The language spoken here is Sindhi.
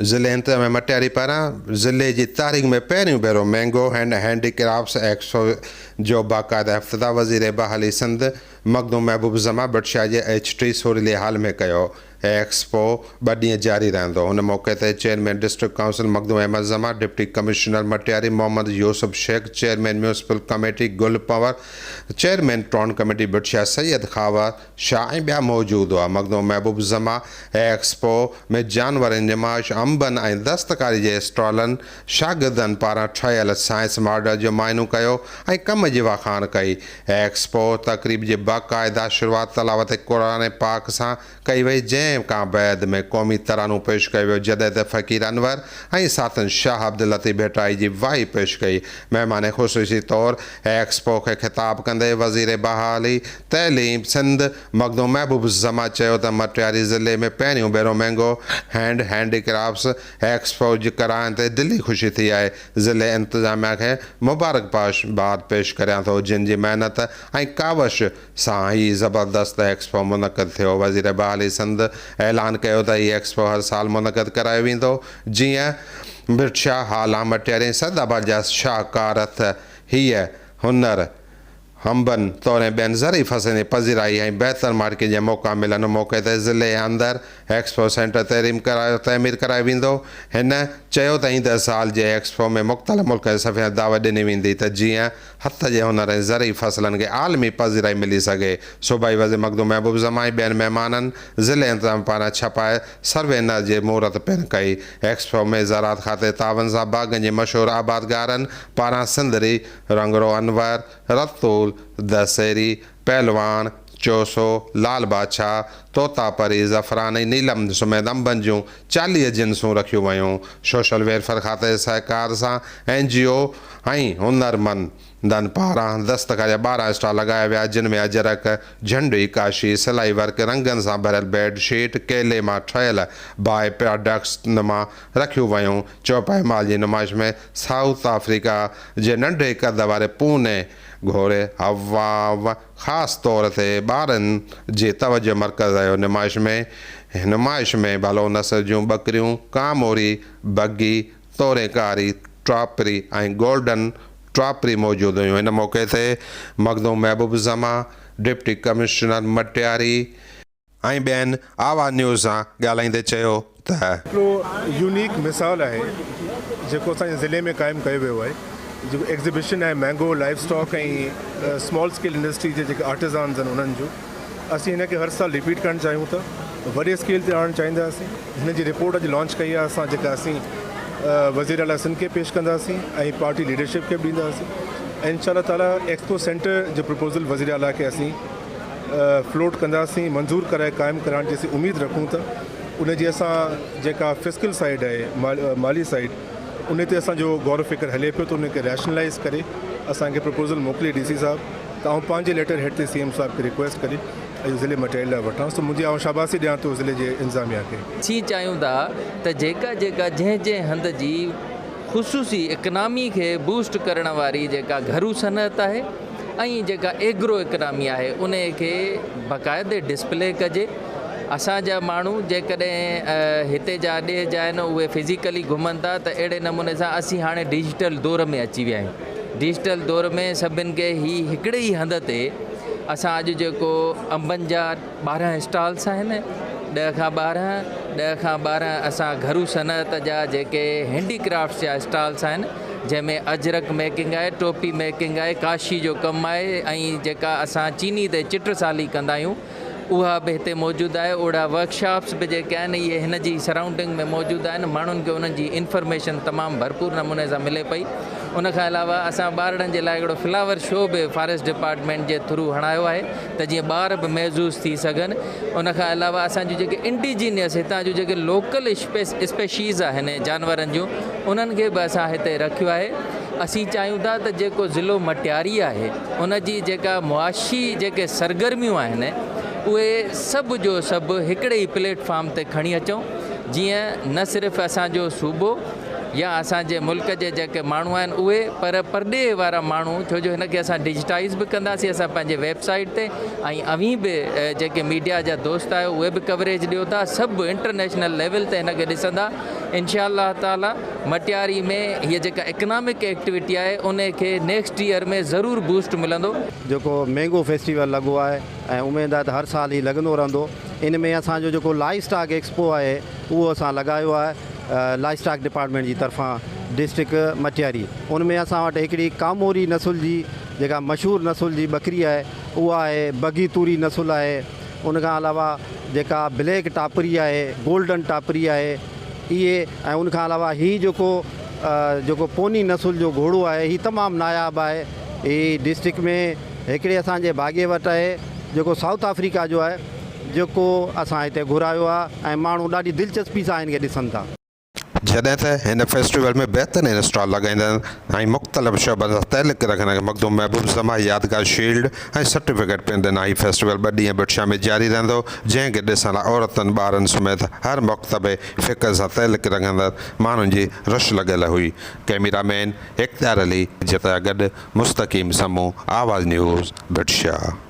ضلعي انتظاميه مٽياري پاران ضلعي جي تاريخ ۾ پهريون ڀيرو mango hand handy crafts expo جو باقاعده افتتاح وزير بحالي سنڌ مخدوم محبوب زمان ڀٽشاهه جي ايڇ ٽي سورلي هال ۾ ڪيو. هي ايڪسپو ٻه ڏينهن جاري رهندو. ان موقعي تي chairman district council Makhdoom Ahmed Zaman, deputy commissioner Matiari Muhammad Yousuf Shaikh, chairman municipal committee Gul Panhwar, chairman town committee Bhit Shah Syed Khawar Shah ۽ ٻيا موجود هئا. مخدوم محبوب زمان هي ايڪسپو ۾ جانورن جي نمائش، انبن ۽ دستڪاري جي اسٽالن، شاگردن پاران ٺهيل سائنس ماڊل جو معائنو ڪيو ۽ ڪم جي واکاڻ ڪئي. هي ايڪسپو تقريب جي باقاعده شروعات تلاوت قرآن پاڪ سان ڪئي وئي جنهن کان بعد ۾ قومي ترانو پيش ڪيو ويو جڏهن ته فقير انور ۽ ساٿين شاهه عبداللطيف ڀٽائي جي وائي پيش ڪئي. مهمان خصوصي طور ايڪسپو کي خطاب ڪندي وزير بحالي تعليم سنڌ مخدوم محبوب الزمان چيو ته مٽياري ضلعي ۾ پهريون ڀيرو mango hand handy crafts expo ڪرائڻ تي دلي خوشي ٿي آهي ضلعي انتظاميا کي مبارڪباد پيش ڪريان ٿو جن جي محنت ۽ ڪاوش سان هي زبردست ايڪسپو منعقد ٿيو. وزير بحالي سنڌ اعلان ڪيو ته هي ايڪسپو هر سال منعقد ڪرايو ويندو جيئن ڀٽشاهه، هالا، مٽياري ۽ سيد آباد جا شاهڪار هٿ هيء هنر انبن توڙي ٻين زرعي فصلن جي پذيرائي ۽ بهتر مارڪيٽ جا موقعا ملن. موقعي تي ضلعي اندر ايڪسپو سينٽر تعمير ڪرايو ويندو. هن چيو ته ايندڙ سال جي ايڪسپو ۾ مختلف ملڪن جي سفيرن کي دعوت ڏني ويندي ته جيئن هٿ جي هنر ۽ زرعي فصلن کي عالمي پذيرائي ملي سگهي. صوبائي وزير مخدوم محبوب زمان ۽ ٻين مهمانن ضلعي انتظاميه پاران ڇپائي سروينر جي مهورت پڻ ڪئي. ايڪسپو ۾ زراعت کاتي جي تعاون سان باغن جي مشهور آبادگارن پاران سنڌڙي، رنگرو انور، رتول، دسهري، پهلواڻ، چوسو، لال بادشاهه، طوطا پري، زعفران ۽ نيلم سميت انبن جون 40 جنسون رکيون ويون. سوشل ويلفيئر کاتي جي سهڪار سان اين جي او ۽ هنرمندن پاران دستڪار جا 12 اسٽال لڳايا ويا، جن ۾ اجرڪ، جهنڊي، ڪاشي، سلائي ورڪ، رنگن سان ڀريل بيڊ شيٽ، ڪيلي مان ٺهيل باء پراڊڪٽس نما رکيون ويون. چوپائي مال جي نمائش ۾ سائوٿ آفريڪا جي ننڍي قد واري پوني گهوڙي، هواو، خاص طور تي ٻارن جي توجهه مرڪز رهيو. نمائش ۾ نمائش ۾ ڀلو نسل جون ٻڪريون، ڪاموري، بگي، توري ڪاري، ٽاپري ۽ گولڊن ٽاپري موجود هيون. ان موقعي تي مخدوم محبوب الزمان، ڊپٽي ڪمشنر مٽياري، ۽ ٻين آواز نيوز سان ڳالهائيندي چيو ته. هڪڙو يونيڪ مثال آهي جيڪو اسان جي ضلعي ۾ قائم ڪيو ويو آهي جيڪو ايگزيبيشن آهي mango live stock ۽ small scale industry جي جيڪي آرٽيزانز آهن انهن جو اسين هن کي هر سال رپيٽ ڪرڻ چاهيون ٿا وڏي اسڪيل تي آڻڻ چاهينداسين هن جي رپورٽ اڄ لانچ ڪئي آهي اسان جيڪا اسين وزير اعليٰ سنڌ کي پيش ڪنداسين ۽ پارٽي ليڊرشپ کي به ڏينداسين ۽ انشاء الله تعاليٰ ايڪسپو سينٽر جو پرپوزل وزير اعليٰ کي اسين فلوٽ ڪنداسين منظور ڪرائي قائم ڪرائڻ جي اسين اميد رکون ٿا ان جي اسان جيڪا فسڪل سائيڊ آهي مالي سائيڊ ان تي اسان جو غور و فڪر هلي پيو ته ان کي ريشنلائز ڪري اسان کي پرپوزل موڪلي ڊي سي صاحب ته آئون پنهنجي ليٽر هيڊ تي سي ايم صاحب کي رڪويسٽ ڪري اهو ضلعي مٽياري لاء وٺان سو منهنجي آئون شاباسي ڏيان ٿو ضلعي جي انتظاميا کي. اسين چاهيون ٿا ته جيڪا جيڪا جنهن جنهن هنڌ جي خصوصي اڪنامي کي بوسٽ ڪرڻ واري جيڪا گهرو صنعت آهي ۽ جيڪا ايگرو اڪنامي آهي انهي کي باقاعدي ڊسپلي ڪجي اسان جا ماڻهو جيڪڏهن هتي جا ڏيهه جا آهن اهي فزيڪلي گهمن ٿا ته اهڙي نموني سان اسين هاڻي ڊجيٽل دور ۾ اچي ويا آهيون ڊجيٽل دور ۾ سڀن کي هي هڪڙي ئي هنڌ تي اسان اڄ جيڪو انبن جا 12 اسٽالس آهن 10 کان 12 10 کان 12 اسان گهرو صنعت جا جيڪي هينڊي ڪرافٽس جا اسٽالس آهن جنهن ۾ اجرڪ ميڪنگ آهي، ٽوپي ميڪنگ آهي، ڪاشي جو ڪم آهي ۽ جيڪا اسان چيني تي چٽ سالي ڪندا آهيون اها به هتي موجود آهي. اهڙا ورڪشاپس به جيڪي آهن اهي هن جي سرائونڊنگ ۾ موجود آهن. ماڻهن کي انهن جي انفارميشن تمام ڀرپور نموني سان ملي پئي. ان کان علاوه اسان ٻارڙن جي لاء هڪڙو فلاور شو به فاريسٽ ڊپارٽمينٽ جي ٿرو هڻايو آهي ته جيئن ٻار به محظوظ ٿي سگهن. ان کان علاوه اسان جون جيڪي انڊيجينيس هتان جون جيڪي لوڪل اسپيشيز آهن جانورن جون انهن کي به اسان هتي رکيو آهي اسين چاهيون ٿا ته جيڪو ضلعو مٽياري آهي ان جي جيڪا معاشي جيڪي سرگرميون آهن اهي سڀ جو سڀ هڪڙي ئي پليٽ فارم تي کڻي اچون جيئن نه صرف اسان جو صوبو يا اسان جي ملڪ جي جيڪي ماڻهو آهن اهي پر پرڏيهه وارا ماڻهو ڇو جو هن کي اسان ڊجيٽائز به ڪنداسين اسان پنهنجي ويب سائيٽ تي ۽ اوهين به جيڪي ميڊيا جا دوست آهيو اهي به ڪوريج ڏيو ٿا سڀ انٽرنيشنل ليول تي هن کي ڏسندا انشاء الله تعالي مٽياري ۾ هيء جيڪا اڪنامڪ ايڪٽيوٽي آهي ان کي نيڪسٽ ييئر ۾ ضرور بوسٽ ملندو. جيڪو مينگو فيسٽيول لڳو آهي ۽ اميد آهي ته هر سال هي لڳندو رهندو ان ۾ اسان جو جيڪو لائيو اسٽاڪ ايڪسپو آهي اهو اسان لڳايو آهي لائيو اسٽاڪ ڊپارٽمينٽ جي طرفان ڊسٽرڪٽ مٽياري ان ۾ اسان وٽ هڪڙي ڪاموري نسل جي جيڪا مشهور نسل جي ٻڪري آهي اها آهي بگي توري نسل آهي ان کان علاوه جيڪا بليڪ ٽاپري آهي گولڊن ٽاپري آهي اهي ۽ ان کان علاوه هي جيڪو جيڪو پوني نسل جو گهوڙو آهي هي تمام ناياب آهي هي ڊسٽرڪٽ ۾ هڪڙي اسان جي ڀاڳي وٽ آهي جيڪو سائوٿ آفريڪا جو آهي جيڪو اسان هتي گهرايو آهي ۽ ماڻهو ڏاڍي دلچسپي سان هن کي ڏسن ٿا. جڏهن ته هن فيسٽيول ۾ بهترين اسٽال لڳائيندڙ ۽ مختلف شعبن سان تعلق رکندڙ کي مخدوم محبوب زمان يادگار شيلڊ ۽ سرٽيفڪيٽ پڻ ڏنا. هي فيسٽيول ٻه ڏينهن ڀٽشاهه ۾ جاري رهندو، جنهن کي ڏسڻ لاء عورتن، ٻارن سميت هر مڪتب فڪر سان تعلق رکندڙ ماڻهن جي رش لڳل هئي. ڪئميرا مين اختيار علي جتيا گڏ مستقيم سمون، آواز نيوز، ڀٽشاهه.